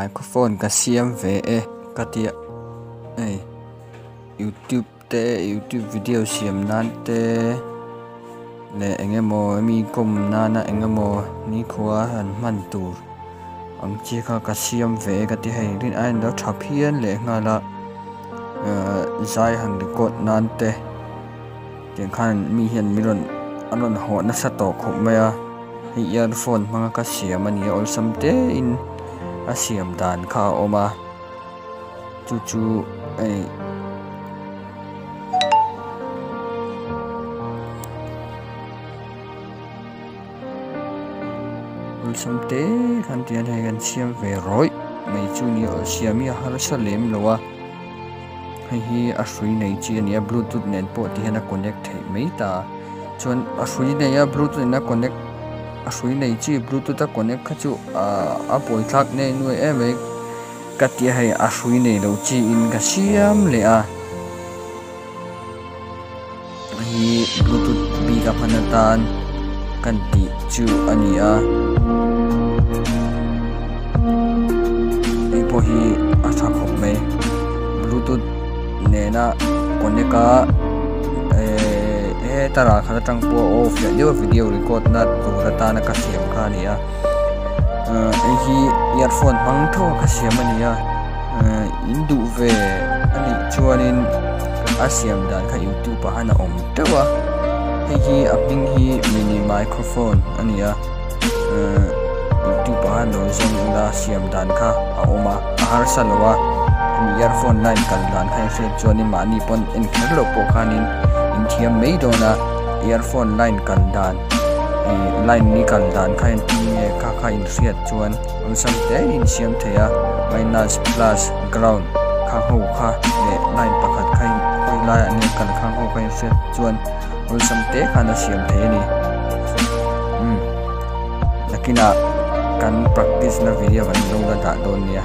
Microphone ka siam ve e ka tia hei youtube te youtube video siam nan te leh eng emaw mi kawm nana eng emaw nikhua han hman tur ang chi kha ka siam ve e ka ti hei rin aiin lo tha phian leh nghal a ahh zai han record nan te tiang khan mi hian min rawn an rawn hawh nasa tawh khawp mai a hei earphone hmanga ka siam a ni a awlsam te in a siam dan kha a awm a chu chu hei awlsam te khan tihian hei kan siam ve rawih mai chu ni a siam hi a harsa lem lo a. Hei hi a hrui nei chi a ni a bluetooth nen pawh ti hian a connect theih mai ta chuan a hrui nei a bluetooth nena connect a hrui nei chi bluetooth a connect kha chu ahh a buaithlak nge nuai em mai ka tia hei a hrui nei lo chi in ka siam leh a hei hi bluetooth bik a hman atan kan tih chu a ni a hei pawh hi a tha khawp mai bluetooth nena connect a ehh heta ral khat atang pawh aw fiah deuh a video record na tur atana ka siam kha a ni a ahh hei hi earphone hmang tho a ka siam a ni a ehh in duh ve a nih chuanin a siam dan kha youtube ah hian a awm teuh a hei hi a hming hi mini microphone a ni a ehh youtube ah hian lo zawng ila siam dan kha a awm a a harsa lo a hemi earphone line kal dan kha in hriat chuanin mahni pawn en kher loh pawh khanin in thiam mai dawn a earphone line kal dan ih line ni kal dan kha engtin nge kha kha in hriat chuan awlsam te in siam thei a minus plus ground kha ho kha leh line pakhat kha in hawi laiah nge kal kha ho kha in hriat chuan awlsam te khan a siam thei a ni umm nakinah kan practice na video kan lo la dah dawn nia.